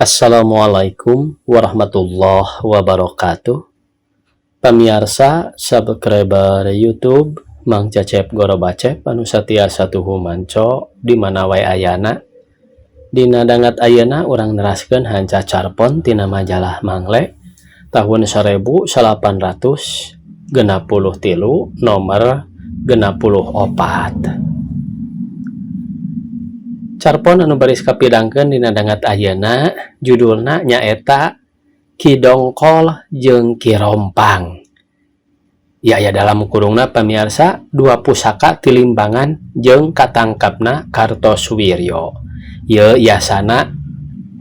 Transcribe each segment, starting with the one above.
Assalamualaikum warahmatullahi wabarakatuh. Pamiarsa subscriber YouTube Mang Cecep Gorobacep anu satia satuhu manco di mana wae ayana. Dina dangat ayeuna urang neraskeun hanca carpon tina majalah Mangle tahun 1863 nomor 64. Carpon anu baris kapidangkeun dina dangat ayeuna judulna nyaeta Ki Dongkol jeung Ki Rompang. Ya aya dalam kurungna pamiarsa dua pusaka tilimbangan jeung katangkapna Kartosuwiryo. Ieu yasana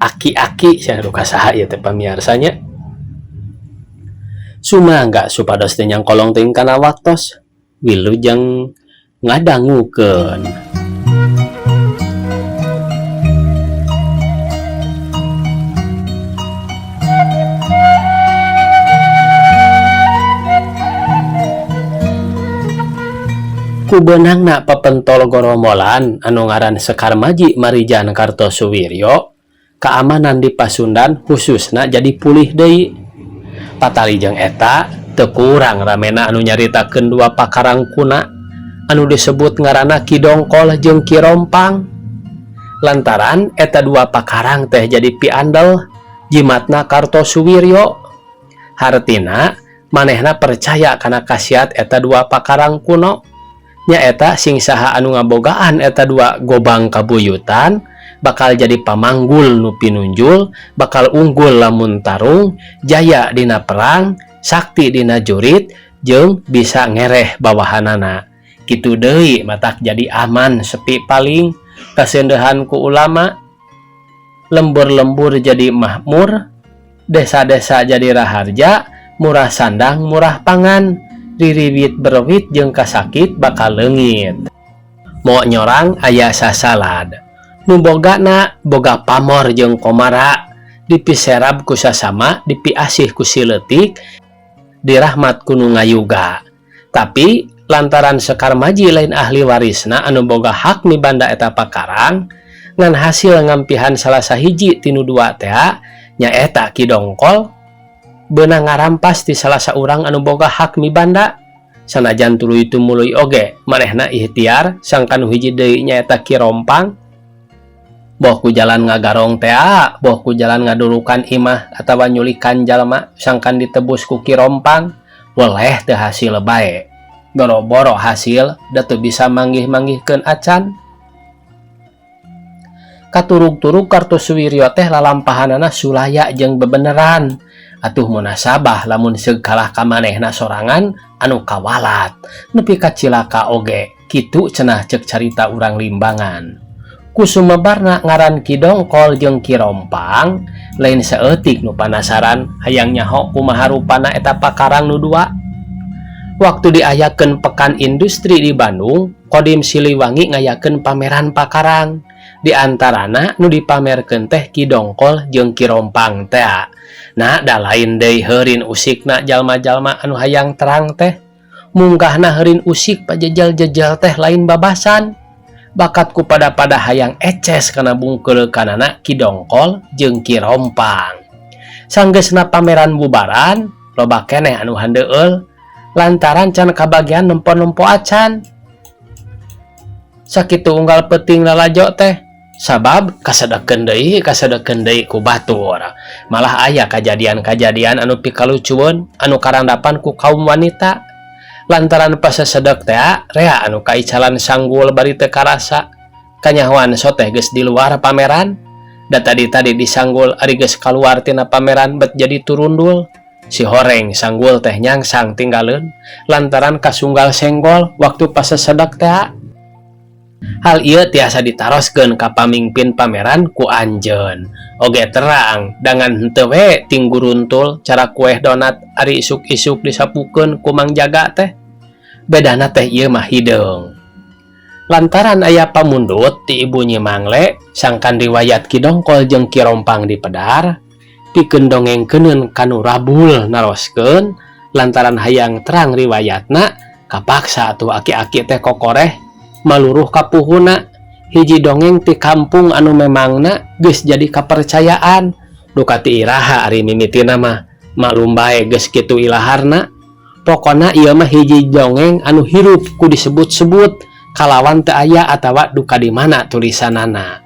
aki-aki cenah ka saha ieu teh pamiarsa nya. Sumangga supados teu nyangkolong teuing kana waktos wilujeng ngadangukeun. Ku beunangna papentol goromolan anu ngaran Sekarmaji Marijan Kartosuwiryo, keamanan di Pasundan khususna jadi pulih deui. Patali jeung eta teu kurang ramena anu nyaritakeun dua pakarang kuna anu disebut ngaranna Ki Dongkol jeung Ki Rompang. Lantaran eta dua pakarang teh jadi piandel jimatna Kartosuwiryo. Hartina manehna percaya kana khasiat eta dua pakarang kuno. Nyaeta sing saha anu ngabogaan eta dua gobang kabuyutan bakal jadi pamanggul nu pinunjul, bakal unggul lamun tarung, jaya dina perang, sakti dina jurit, jeung bisa ngereh bawahanana. Kitu deui matak jadi aman sepi paling kasendehan ku ulama, lembur-lembur jadi makmur, desa-desa jadi raharja, murah sandang murah pangan, ririwit berwit jeung kasakit bakal leungit. Mo nyorang aya sasalad. Nu bogana boga pamor jeung komara, dipiserab ku sasama, dipiasih ku si leutik, dirahmat ku nu ngayuga. Tapi lantaran Sekarmaji lain ahli warisna anu boga hak mibanda eta pakarang, ngan hasil ngampihan salah sahiji tinu dua tea nyaeta Ki Dongkol beunang ngarampas ti salah saurang anu boga hak mibanda. Sanajan tuluy tumuluy oge manehna ikhtiar sangkan nu hiji deui nyaeta Ki Rompang. Boh ku jalan ngagarong tea, boh ku jalan ngadurukan imah atawa nyulikan jalma sangkan ditebus ku Ki Rompang, weleh teu hasil bae. Boro-boro hasil da teu bisa manggih-manggihkeun acan. Katurug-turug Kartosuwiryo teh lalampahanana sulaya jeung bebeneran. Atuh munasabah lamun seug kalah ka manehna sorangan anu kawalat nepi ka cilaka oge kitu cenah ceuk carita urang Limbangan. Ku sumebarna ngaran Ki Dongkol jeung Ki Rompang lain saeutik nu panasaran hayang nyaho kumaha rupana eta pakarang nu dua. Waktu diayakeun pekan industri di Bandung, Kodim Siliwangi ngayakeun pameran pakarang. Di antarana nu dipamerkeun teh Ki Dongkol jeung Ki Rompang teh. Nah, da lain deui heurin usikna jalma-jalma anu hayang terang teh. Munggahna heurin usik pajejel-jejel teh lain babasan. Bakat ku pada-pada hayang eces kana bungkeuleukanana Ki Dongkol jeung Ki Rompang. Sanggeusna pameran bubaran, loba keneh anu handeueul lantaran can kabagian nempo-nempo acan. Sakitu unggal peuting lalajo teh, sabab kasedekeun deui ku batur. Malah aya kajadian-kajadian anu pikalucueun anu karandapan ku kaum wanita. Lantaran pasesedek teh rea anu kaicalan sanggul bari teu karasa. Kanyahoan soteh geus di luar pameran, da tadi-tadi disanggul ari geus kaluar tina pameran bet jadi turundul. Si horeng sanggul teh nyangsang tinggaleun lantaran kasunggal senggol waktu pasesedek teh. Hal ieu tiasa ditaroskeun ka pamingpin pameran ku anjeun. Oge terang dangan henteu we tingguruntul cara kueh donat ari isuk-isuk disapukeun ku Mang Jaga teh. Bedana teh ieu mah hideung. Lantaran aya pamundut ti ibu Nyi Mangle sangkan riwayat Ki Dongkol jeung Ki Rompang dipedar, pikeun dongengkeuneun kanu rabul naroskeun lantaran hayang terang riwayatna kapaksa atuh aki-aki teh kokoreh maluruh kapuhuna. Hiji dongeng ti kampung anu memangna geus jadi kapercayaan Duka ti iraha ari mimitina mah, maklum bae geus kitu ilaharna. Pokona ieu mah hiji dongeng anu hirup ku disebut-sebut kalawan teu aya atawa duka di mana tulisanana.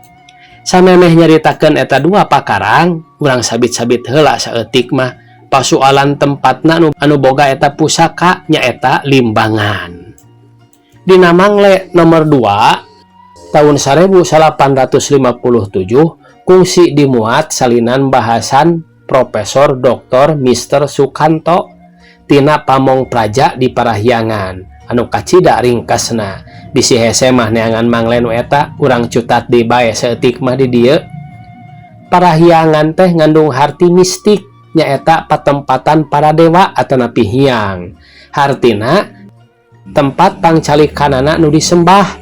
Samemeh nyaritakeun eta dua pakarang, urang sabit-sabit heula saeutik mah pasualan tempatna anu boga eta pusaka, nyaeta Limbangan. Dina Mangle nomor 2 tahun 1857 kungsi dimuat salinan bahasan Profesor Dr. Mr. Sukanto tina Pamong Praja di Parahyangan anu kacida ringkasna. Bisi hese mah neangan mangle nu eta, urang cutat di bae saeutik mah di dieu. Parahyangan teh ngandung harti mistik, nyaeta patempatan para dewa atanapi hyang, hartina tempat pangcalikanana nu disembah.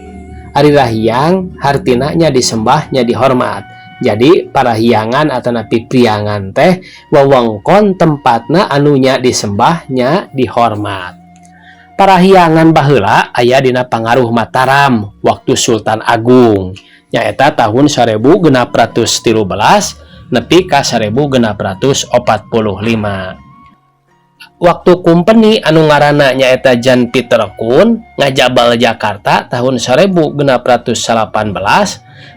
Ari rahyang hartina nya disembah, nya dihormat. Jadi Parahyangan atanapi Priangan teh wewengkon tempatna anunya disembahnya dihormat. Parahyangan baheula aya dina pangaruh Mataram waktu Sultan Agung, nyaeta tahun 1613 nepi ka 1645. Waktu kumpeni anu ngaranna nyaeta Jan Pieter Coen ngajabal Jakarta tahun 1618,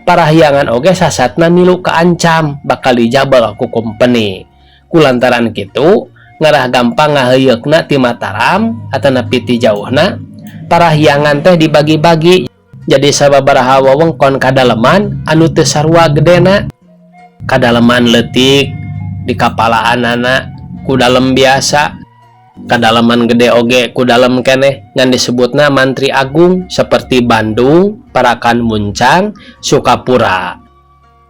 Parahyangan oge sasatna milu kaancam bakal dijabal ku kumpeni. Kulantaran kitu, ngarah gampang ngaheuyeukna ti Mataram atanapi ti jauhna, Parahyangan teh dibagi-bagi jadi sababaraha wewengkon kadaleman anu teu sarua gedena. Kadaleman leutik di kapalaanana ku dalem biasa, kadaleman gede oge ku dalem keneh ngan disebutna Mantri Agung, seperti Bandung, Parakan Muncang, Sukapura.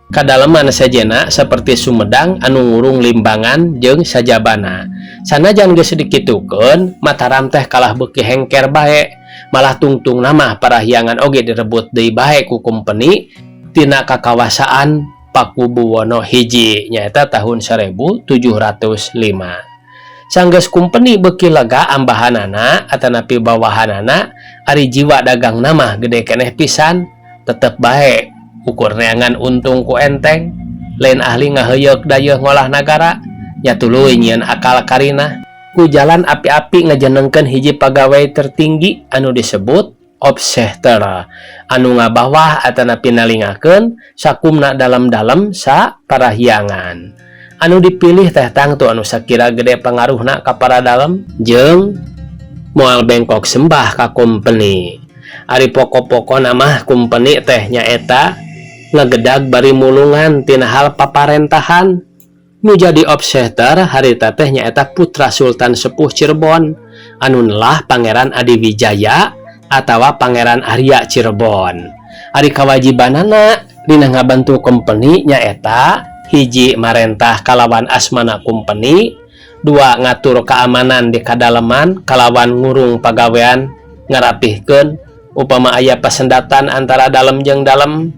Kadaleman sejena seperti Sumedang anu ngurung Limbangan jeung sajabana. Sanajan geus dikitukeun, Mataram teh kalah beuki hengker bae, malah tungtungna mah Parahyangan oge direbut deui bae ku kumpeni tina kakawasaan Pakubuwono 1, nyaeta tahun 1705. Sanggeus kumpeni beuki lega ambahanana atanapi bawahanana, ari jiwa dagangna mah gede keneh pisan, tetep bae ukur neangan untung ku enteng, lain ahli ngaheuyeuk dayeuh ngolah nagara, nya tuluy nyieun akal karina ku jalan api-api ngajenengkeun hiji pagawai tertinggi anu disebut opzichter anu ngabawah atanapi nalingakeun sakumna dalem-dalem sa Parahyangan. Anu dipilih teh tangtu anu sakira gede pangaruhna ka para dalem jeung moal bengkok sembah ka kumpeni. Ari pokok-pokona mah kumpeni teh nyaeta ngagedag bari mulungan tina hal paparentahan. Nu jadi opzichter harita teh nyaeta putra Sultan Sepuh Cirebon anu nelah Pangeran Adiwijaya atawa Pangeran Arya Cirebon. Ari kawajibanana dina ngabantu kompeni nyaeta hiji, marentah kalawan asmana kumpeni, dua, ngatur keamanan di kadaleman kalawan ngurung pagawean ngarapihkeun upama aya pasendatan antara dalem jeung dalem,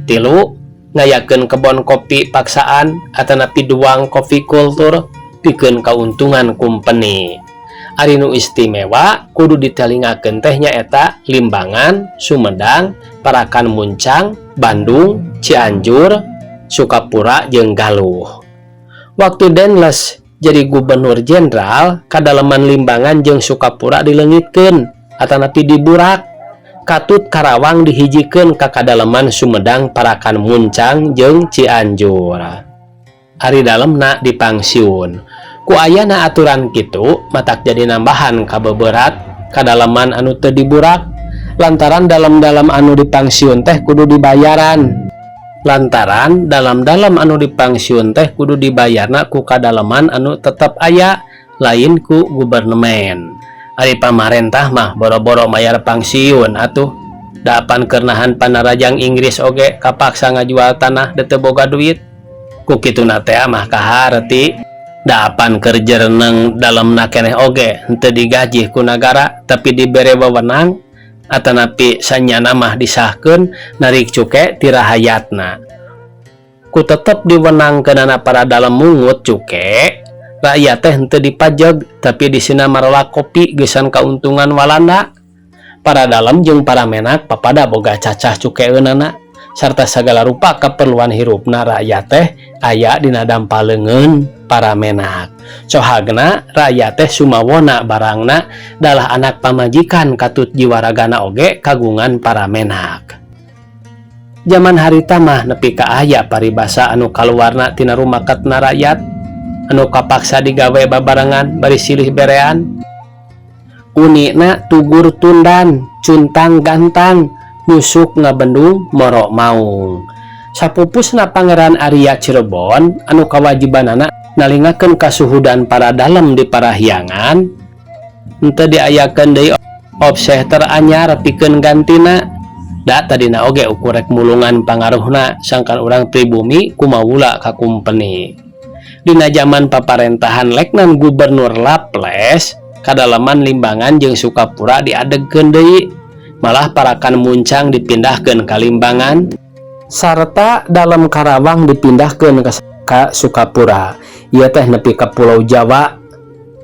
tilu, ngayakeun kebon kopi paksaan atanapi duang kopi kultur pikeun kauntungan kumpeni. Ari nu istimewa kudu ditelingakeun teh nyaeta Limbangan, Sumedang, Parakan Muncang, Bandung, Cianjur, Sukapura jeung Galuh. Waktu Daendels jadi gubernur jenderal, kadaleman Limbangan jeung Sukapura dileungitkeun atanapi diburak, katut Karawang dihijikeun ka kadaleman Sumedang, Parakan Muncang jeung Cianjur. Ari dalemna dipangsiun. Ku ayana aturan kitu matak jadi nambahan kabeberat kadaleman anu teu diburak, lantaran dalem-dalem anu dipangsiun teh kudu dibayaran, lantaran dalem-dalem anu dipangsiun teh kudu dibayarna ku kadaleman anu tetep aya, lain ku gubernemen. Ari pamarentah mah boro-boro mayar pangsiun atuh, dapan keur nahan panarajang Inggris oge kapaksa ngajual tanah da teu boga duit. Ku kituna teh mah kaharti dapan keur jereneng dalemna keneh oge henteu digajih ku nagara, tapi dibere wewenang atanapi sanyana mah disahkeun narik cuke ti rahayatna. Ku tetep diwenangkeunana para dalem mungut cuke, rakyat teh henteu dipajeg tapi disina marelak kopi geusan kauntungan Walanda. Para dalem jeung para menak papada boga cacah cukeunana. Sarta sagala rupa keperluan hirupna rakyat teh aya dina dampa leungeun para menak. Cohagna rakyat teh sumawona barangna dalah anak pamajikan katut jiwa ragana oge kagungan para menak. Jaman harita mah nepi ka aya paribasa anu kaluarna tina rumaketna rakyat anu kapaksa digawe babarengan bari silih berean. Unina tugur tundan, cuntang gantang, nyusuk ngabendung moro maung. Sapupusna Pangeran Arya Cirebon anu kawajibanana nalingakeun kasuhudan para dalem di Parahyangan henteu diayakeun deui opseh teranyar pikeun gantina. Da tadina oge ukur rek mulungan pangaruhna sangkan urang pribumi kumawula ka kumpeni. Dina jaman paparentahan Letnan Gubernur Laples, kadaleman Limbangan jeung Sukapura diadegkeun deui. Malah Parakan Muncang dipindahkeun ka Limbangan sarta dalem Karawang dipindahkeun ka Sukapura. Ieu teh nepi ka Pulau Jawa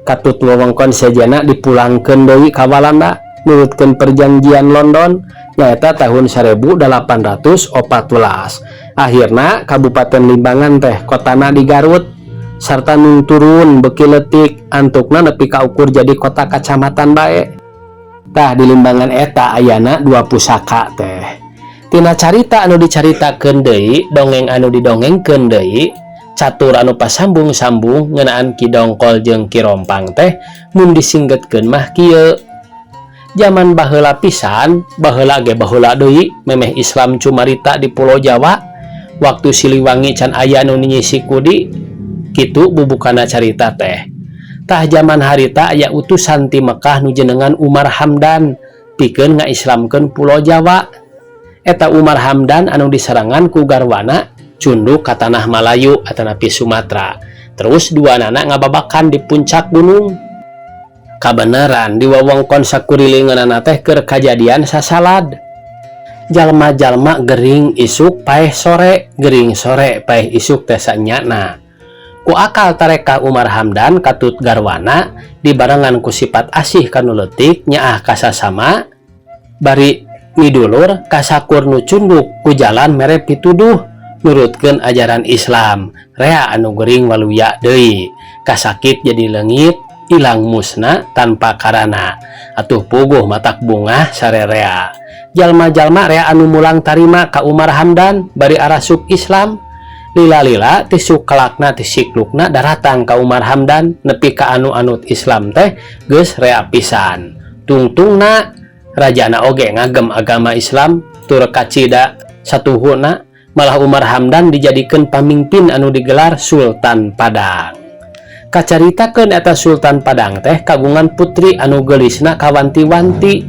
katut wewengkon sejenna dipulangkeun deui ka Walanda nurutkeun perjanjian London nyaeta tahun 1814. Akhirna Kabupaten Limbangan teh kotana di Garut sarta nung turun beuki leutik antukna nepi ka ukur jadi kota kacamatan bae. Tah di Limbangan eta ayana dua pusaka teh. Tina carita anu dicaritakeun deui, dongeng anu didongengkeun deui, catur anu pasambung-sambung ngeunaan Ki Dongkol jeung Ki Rompang teh mun disinggetkeun mah kieu. Jaman baheula pisan, baheula ge baheula deui, memeh Islam cumarita di Pulau Jawa, waktu Siliwangi can aya nu nyisi kudi, kitu bubukana carita teh. Tah jaman harita aya utusan ti Mekah nu jenengan Umar Hamdan pikeun ngaislamkeun Pulau Jawa. Eta Umar Hamdan anu diserangan ku garwana cunduk ka tanah Malayu atanapi Sumatera. Terus duanana ngababakan di puncak gunung. Kabeneran di wewengkon sakurilingeunana teh keur kajadian sasalad. Jalma-jalma gering isuk paeh sore, gering sore paeh isuk teh sanyana. Ku akal tareka Umar Hamdan katut garwana dibarengan ku sifat asih kanu leutik nyaah kasasama bari midulur kasakur nu cunduk ku jalan mere pituduh nurutkeun ajaran Islam. Rea anu gering waluya deui, kasakit jadi leungit, ilang musna tanpa karana. Atuh puguh matak bungah sarerea. Jalma-jalma rea anu mulang tarima ka Umar Hamdan bari arasup Islam. Lila-lila ti sukelakna ti siklukna daratang ka Umar Hamdan nepi ka anu anut Islam teh geus rea pisan. Tungtungna rajana oge ngagem agama Islam tur kacida satuhuna, malah Umar Hamdan dijadikeun pamimpin anu digelar Sultan Padang. Kacaritakeun eta Sultan Padang teh kagungan putri anu geulisna kawanti-wanti,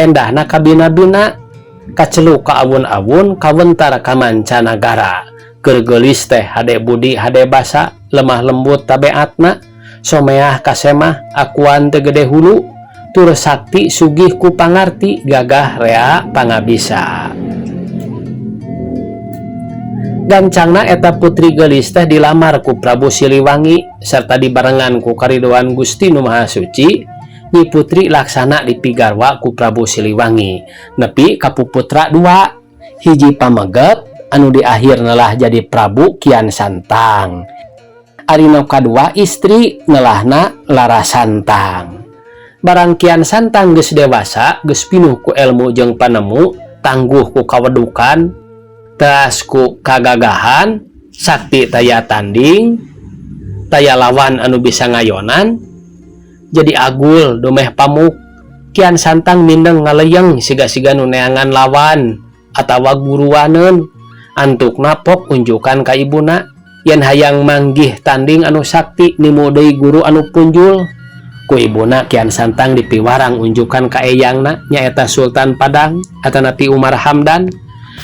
endahna kabina-bina, kaceluk ka awun-awun, kawentar ka mancanagara. Keur geulis teh hade budi hade basa, lemah lembut tabeatna, someah kasemah, akuan teu gede hulu, tur sakti sugih ku pangarti, gagah rea pangabisa. Gancangna eta putri geulis teh dilamar ku Prabu Siliwangi serta dibarengan ku karidoan Gusti Nu Maha Suci. Nyi Putri laksana dipigarwa ku Prabu Siliwangi nepi ka puputra dua, hiji pameget anu di akhir nelah jadi Prabu Kian Santang, ari nu kadua istri nelahna Lara Santang. Barang Kian Santang geus dewasa, geus pinuh ku ilmu jeung panemu, tangguh ku kawedukan, teas ku kagagahan, sakti taya tanding, taya lawan anu bisa ngayonan, jadi agul dumeh pamuk. Kian Santang mindeng ngaleyeng siga-siga nu neangan lawan atawa guruaneun. Antukna pok unjukan ka ibuna yen hayang manggih tanding anu sakti nimu deui guru anu punjul. Ku ibuna Kian Santang dipiwarang unjukan ka eyangna nyaeta Sultan Padang atanapi Umar Hamdan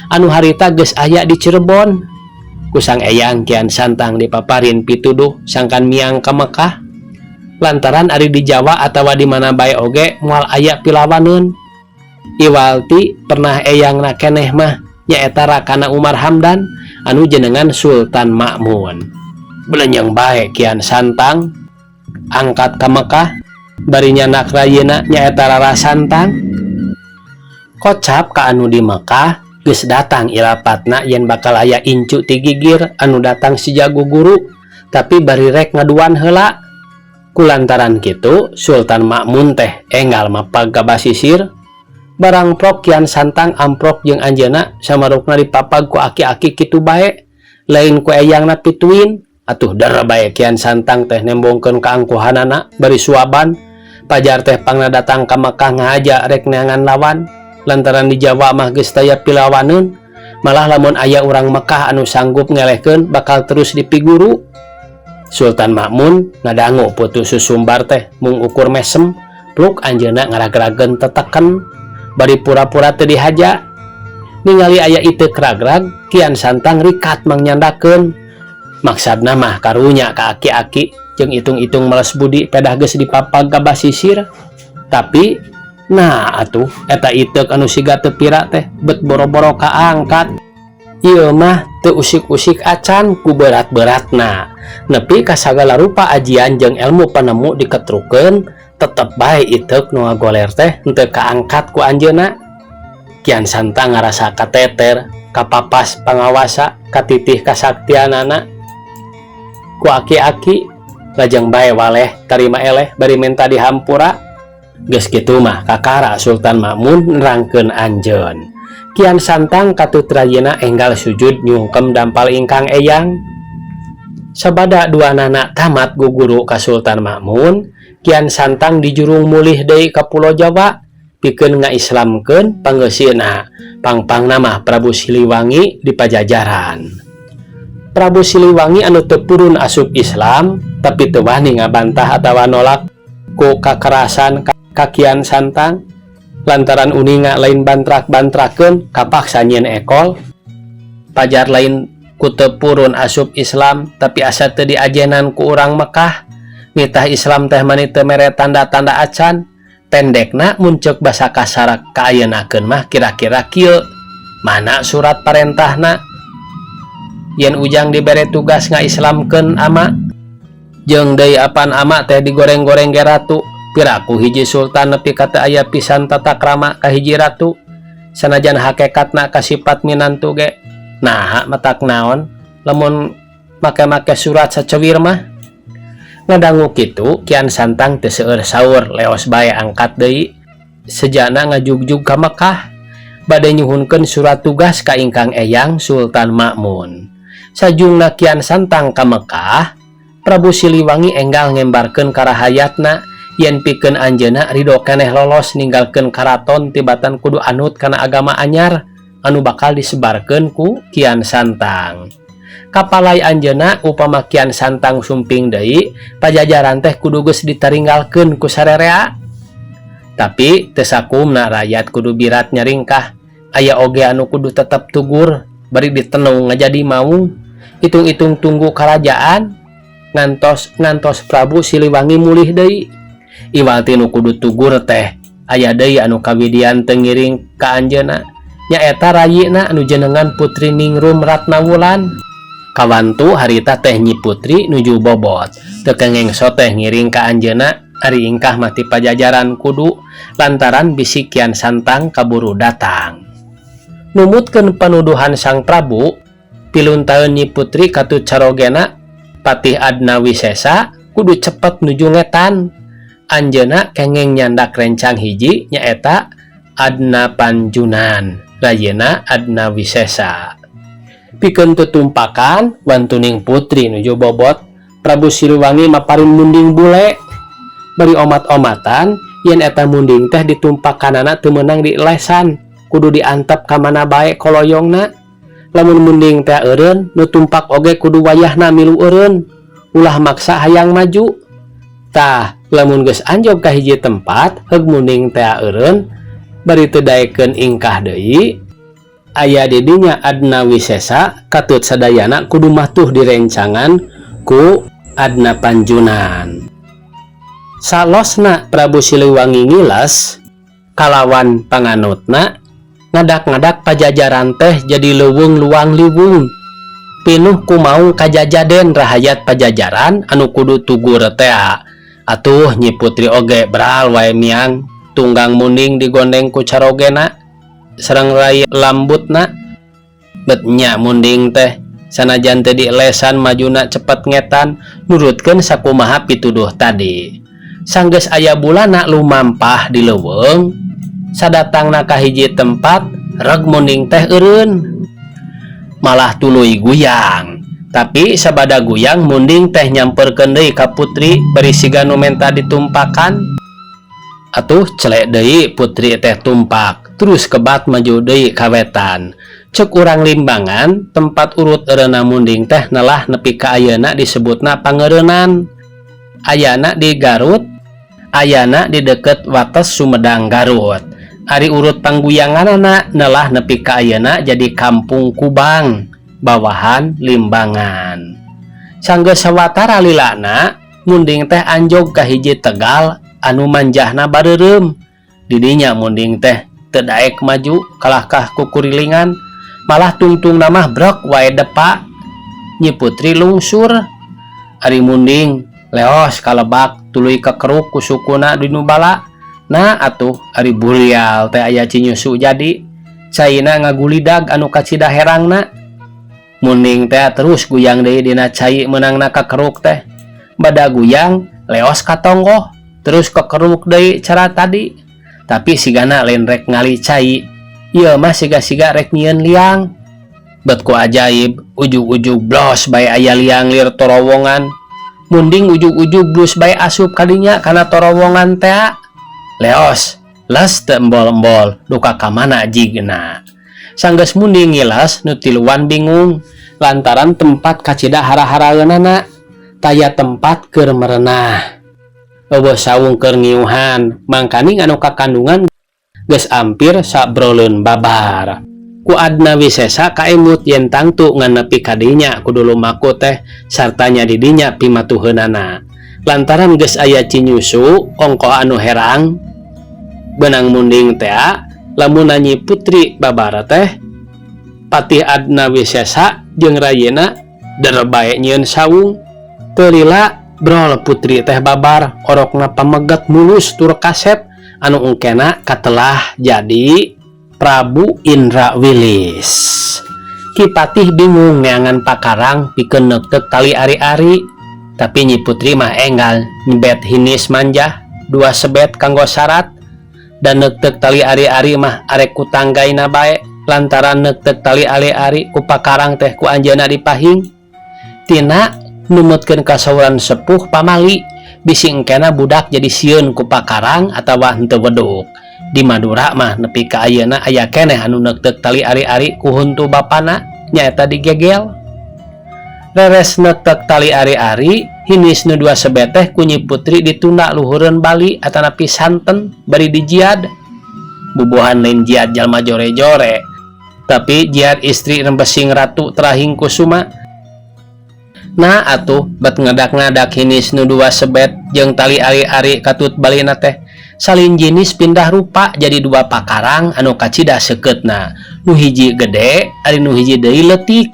anu harita geus aya di Cirebon. Ku sang eyang Kian Santang dipaparin pituduh sangkan miang ka Mekah lantaran ari di Jawa atawa di mana bae oge moal aya pilawaneun. Iwal ti pernah eyangna keneh mah nyaeta rakana Umar Hamdan anu jenengan Sultan Ma'mun. Belenyeng bae Kian Santang angkat ka Mekah bari nyandak rayina nyaeta Rara Santang. Kocap ka anu di Mekah Geus datang ilapatna yen bakal aya incu ti gigir anu datang si jago guru, tapi bari rek ngaduan heula. Kulantaran kitu Sultan Makmun teh enggal mapag ka basisir. Barang prok Kian Santang amprok jeung anjeunna samarukna dipapag ku aki-aki kitu bae, lain ku eyangna pituin. Atuh der bae Kian Santang teh nembongkeun kaangkuhanana bari suaban. Pajar teh pangna datang ka Mekah ngahaja rek neangan lawan, lantaran di Jawa mah geus taya pilawaneun, malah lamun aya urang Mekah anu sanggup ngelehkeun bakal terus dipiguru. Sultan Makmun ngadangu putu susumbar teh mung ukur mesem, pluk anjeunna ngaragrageun teteken bari pura-pura teu dihaja. Ningali aya iteuk ragrag, Kian Santang rikat mangnyandakeun. Maksudna mah karunya ka aki-aki jeung itung-itung males budi pedah geus dipapag ka basisir. Tapi nah atuh eta iteuk anu siga teu pira teh bet boro-boro kaangkat. Ieu mah teu usik-usik acan ku berat-beratna. Nepi ka sagala rupa ajian jeung ilmu panemu diketrukeun, tetep bae iteuk nu ngagoler teh henteu kaangkat ku anjeunna. Kian Santang ngarasa kateter, kapapas pangawasa, katitih kasaktianana ku aki-aki. Lajeng bae waleh tarima eleh bari menta dihampura. Geus kitu mah kakara Sultan Makmun nerangkeun anjeun. Kian Santang katut rayina enggal sujud nyungkem dampal ingkang eyang. Sabada duanana tamat guguru ka Sultan Makmun, Kian Santang dijurung mulih deui ka Pulo Jawa pikeun ngaislamkeun panggeusina, pangpangna mah Prabu Siliwangi di Pajajaran. Prabu Siliwangi anu teu purun asup Islam tapi teu wani ngabantah atawa nolak ku kakerasan ka Kian Santang, lantaran uninga lain bantrak-bantrakeun kapaksa nyieun ekol. Pajar lain ku teu purun asup Islam, tapi asa teu diajenan ku urang Mekah. Nitah Islam teh mani teu mere tanda-tanda acan. Pendekna mun ceuk basa kasar kaayeunakeun mah kira-kira kieu: mana surat parentahna yen ujang dibere tugas ngaislamkeun ama? Jeung deui apan ama teh digoreng-goreng ge ratu? Piraku hiji sultan nepi ka teu aya pisan tata krama ka hiji ratu, sanajan hakekatna kasifat minantu ge? Naha matak naon lamun make-make surat sacewir mah? Ngadangu kitu Kian Santang teu seueur saur, leos bae angkat deui sejana ngajugjug ka Mekah bade nyuhunkeun surat tugas ka ingkang eyang Sultan Makmun. Sajungna Kian Santang ka Mekah, Prabu Siliwangi enggal ngembarkeun karahayatna yen pikeun anjeunna ridho keneh lolos ninggalkeun karaton tibatan kudu anut kana agama anyar anu bakal disebarkeun ku Kian Santang. Kapalai anjeunna upama Kian Santang sumping deui, Pajajaran teh kudu geus ditaringgalkeun ku sarerea. Tapi teu sakumna rakyat kudu birat nyaringkah, aya oge anu kudu tetep tugur bari ditenung ngajadi maung, itung-itung tunggu karajaan ngantos ngantos Prabu Siliwangi mulih deui. Iwal ti nu kudu tugur teh aya deui anu kawidian teu ngiring ka anjeunna, nyaeta rayina anu jenengan Putri Ningrum Ratnawulan. Kawantu harita teh Nyi Putri nuju bobot, teu kengeng soteh ngiring ka anjeunna. Ari ingkah mah ti Pajajaran kudu, lantaran bisi Kian Santang kaburu datang numutkeun panuduhan Sang Prabu. Piluntaeun Nyi Putri katut carogena Patih Adna Wisesa kudu cepet nuju ngetan. Anjeunna kengeng nyandak rencang hiji, nyaeta Adna Panjunan, rayina Adna Wisesa. Pikeun tutumpakan wantuning putri nuju bobot, Prabu Siliwangi maparin munding bule bari omat-omatan yen eta munding teh ditumpakanana teu meunang dilesan, kudu diantep ka mana bae koloyongna. Lamun munding teh eureun, nu tumpak oge kudu wayahna milu eureun, ulah maksa hayang maju. Tah, lamun geus anjog ka hiji tempat, heug munding teh eureun bari teu daekeun ingkah deui aya di dinya Adna Wisesa, katut sadayana kudu matuh direncangan ku Adna Panjunan. Salosna Prabu Siliwangi ngilas kalawan panganutna, ngadak-ngadak Pajajaran teh jadi leuweung luang liwung, pinuh ku maung kajajaden rahayat Pajajaran anu kudu tugur tea. Atuh Nyi Putri oge beral wae miang tunggang munding digondeng ku carogena sareng rai lambutna. Bet nya munding teh sanajan teu dielesan majuna cepet ngetan nurutkeun sakumaha pituduh tadi. Sanggeus aya bulana lumampah di leuweung sadatangna ka hiji tempat reg munding teh eureun. Malah tuluy guyang. Tapi sabada guyang munding teh nyamperkeun deui ka putri bari siga nu menta ditumpakan. Atuh celek deui putri teh tumpak terus kebat maju deui ka wetan. Cek urang Limbangan tempat urut eureunna munding teh nelah nepi ka ayeuna disebutna Pangeureunan. Ayana di Garut, ayana di deket wates Sumedang Garut. Ari urut pangguyanganana nelah nepi ka ayeuna jadi Kampung Kubang, bawahan Limbangan. Sanggeus sawatara lilana, munding teh anjog ka hiji tegal anu manjahna bareureum. Di dinya munding teh teu daek maju kalahkah kukurilingan, malah tungtungna mah brek wae depa. Nyi Putri lungsur. Ari munding leos kalebak tuluy kekeruk ku sukuna dinu bala. Nah atuh ari burial teh aya cinyusu jadi caina ngagulidag anu kacida herangna. Munding teh terus guyang deui dina cai meunangna kakeruk teh. Bada guyang leos ka tonggoh terus kekeruk deui cara tadi. Tapi sigana lain rek ngali cai. Ieu mah siga-siga rek nyieun liang. Bet ku ajaib ujug-ujug blos bae aya liang lir torowongan. Munding ujug-ujug blus bae asup kadinya kana torowongan tea. Leos, les teu embol-embol duka ka mana jigna. Sanggeus munding ngilas nu tiluan bingung lantaran tempat kacida hara-haraeunana taya tempat keur merenah. Eueuh saung keur ngiuhan, mangkaning anu kakandungan geus ampir sabroleun babar. Ku Adna Wisesa kaemut yen tangtu ngan nepi ka dinya kudu lumaku teh sartanya di dinya pimatuheunana. Lantaran geus aya cinyusu ongkoh anu herang beunang munding tea lamun Nyi Putri babara teh Patih Adna Wisesa jeung rayina der bae nyieun saung. Teu lila brol putri teh babar orokna pameget mulus tur kasep anu engkena katelah jadi Prabu Indra Wilis. Ki Patih bingung neangan pakarang pikeun neukteuk tali ari-ari, tapi Nyi Putri mah enggal nyebet hinis manjah dua sebet kanggo syarat dan neukteuk tali ari-ari mah arek ku tanggaina bae lantaran neukteuk tali ari-ari ku pakarang teh ku anjeunna dipahing. Tina numutkeun kasauran sepuh pamali bisi engkena budak jadi sieun ku pakarang atawa henteu weduk. Di Madura mah nepi ka ayeuna aya keneh anu neukteuk tali ari-ari ku huntu bapana nyaeta digegel. Reres neukteuk tali ari-ari hinis nu dua sebet teh ku Nyi Putri ditunda luhureun bali atanapi santen bari dijiad. Bubuhan lain jiad jalma jore-jore, tapi jiad istri rembesing Ratu Trahing Kusuma. Nah atuh bet ngadak-ngadak hinis nu dua sebet jeung tali ari-ari katut balina teh salin jinis pindah rupa jadi dua pakarang anu kacida sekeutna. Nu hiji gede ari nu hiji deui leutik,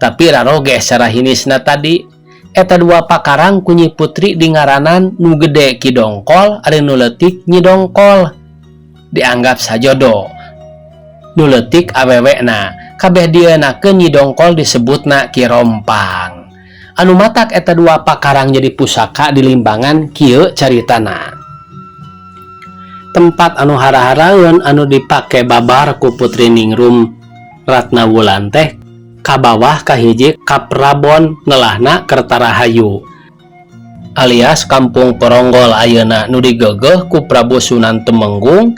tapi raroge secara hinisna tadi. Eta dua pakarang ku Nyi Putri dingaranan nu gede Ki Dongkol ari nu leutik Nyi Dongkol. Dianggap sajodo nu leutik awewena kabeh dieunakeun Nyi Dongkol disebutna Ki Rompang. Anu matak eta dua pakarang jadi pusaka di Limbangan kieu caritana. Tempat anu hara-haraeun anu dipake babar ku Putri Ningrum Ratna Wulan teh ka bawah ka hiji Kaprabon ngelahna Kertarahayu alias Kampung Poronggol ayeuna nu digeugeuh ku Prabu Sunan Temenggung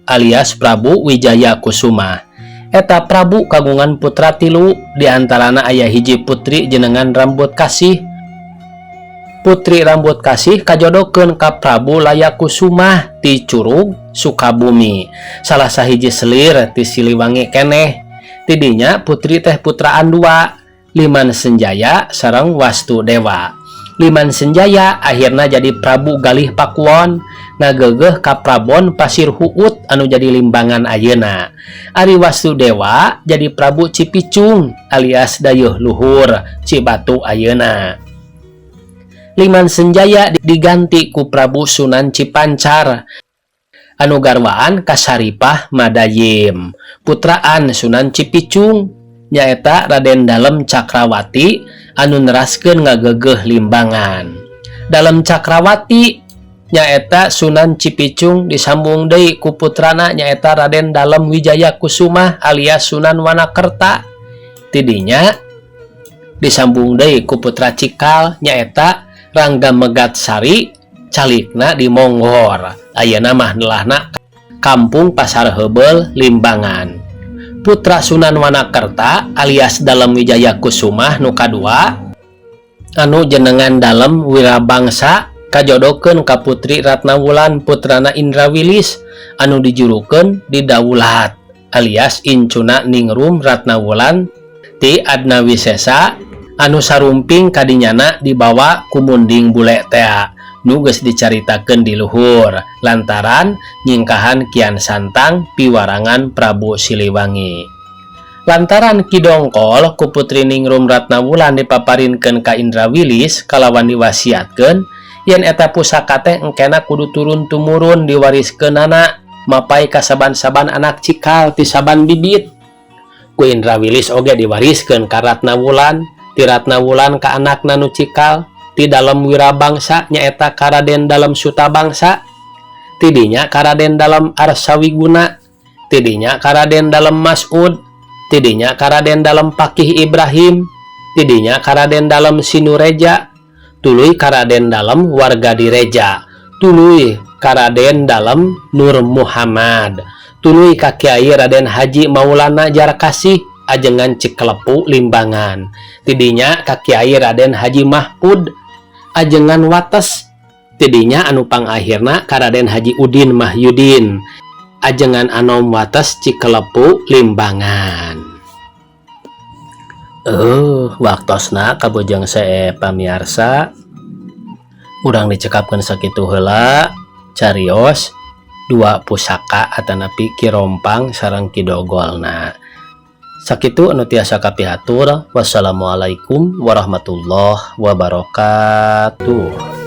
alias Prabu Wijaya Kusuma. Eta Prabu kagungan putra tilu, diantarana aya hiji putri jenengan Rambut Kasih. Putri Rambut Kasih kajodokeun ka Prabu Layakusumah ti Curug Sukabumi, salah sahiji selir ti Siliwangi keneh. Tidinya putri teh putraan dua, Liman Senjaya sareng Wastu Dewa. Liman Senjaya akhirna jadi Prabu Galih Pakuwon ngageugeuh ka Prabon Pasir Huut anu jadi Limbangan ayeuna. Ari Wastu Dewa jadi Prabu Cipicung alias Dayeuh Luhur Cibatu ayeuna. Liman Senjaya diganti ku Prabu Sunan Cipancar anu garwaan ka Saripah Madayim, putraan Sunan Cipicung. nyaeta Raden Dalem Cakrawati anu neraskeun ngageugeuh Limbangan. Dalem Cakrawati nyaeta Sunan Cipicung disambung deui ku putrana nyaeta Raden Dalem Wijaya Kusumah alias Sunan Wanakerta. Tidinya disambung deui ku putra cikal nyaeta Rangga Megatsari, calikna di Monggor, ayeuna mah nelahna Kampung Pasar Heubeul, Limbangan. Putra Sunan Wanakerta alias Dalem Wijaya Kusumah nu kadua anu jenengan Dalem Wirabangsa kajodokeun ka Putri Ratnawulan, putrana Indra Wilis anu dijurukeun di Daulat alias incuna Ningrum Ratnawulan ti Adna Wisesa anu sarumping kadinyana dibawa ku munding bule tea nu geus dicaritakeun di luhur lantaran nyingkahan Kian Santang piwarangan Prabu Siliwangi. Lantaran Ki Dongkol ku Putri Ningrum Ratnawulan dipaparinkeun ka Indra Wilis kalawan diwasiatkeun yen eta pusaka teh engkena kudu turun tumurun diwariskeunana mapay ka saban-saban anak cikal ti saban bibit. Ku Indra Wilis oge diwariskeun ka Ratnawulan, ti Ratnawulan ka anakna nu cikal ti Dalem Wirabangsa nyaeta ka Raden Dalem Sutabangsa, tidinya ka Raden Dalem Arsawiguna, tidinya ka Raden Dalem Mas'ud, tidinya ka Raden Dalem Pakih Ibrahim, tidinya ka Raden Dalem Sinureja, tuluy ka Raden Dalem Warga Direja, tuluy ka Raden Dalem Nur Muhammad, tuluy ka Kiai Raden Haji Maulana Jarkasih ajengan Cikelepu, Limbangan, tidinya ka Kiai Raden Haji Mahpud ajengan Wates, tidinya anu pangakhirna ka Raden Haji Udin Mahyudin ajengan Anom Wates, Cikelepu, Limbangan. Waktosna kabujeng see, pamiarsa. Urang dicekapkeun sakitu heula carios dua pusaka atanapi Ki Rompang sareng Ki Dogolna. Sakitu anu tiasa kapihatur. Wassalamualaikum warahmatullahi wabarakatuh.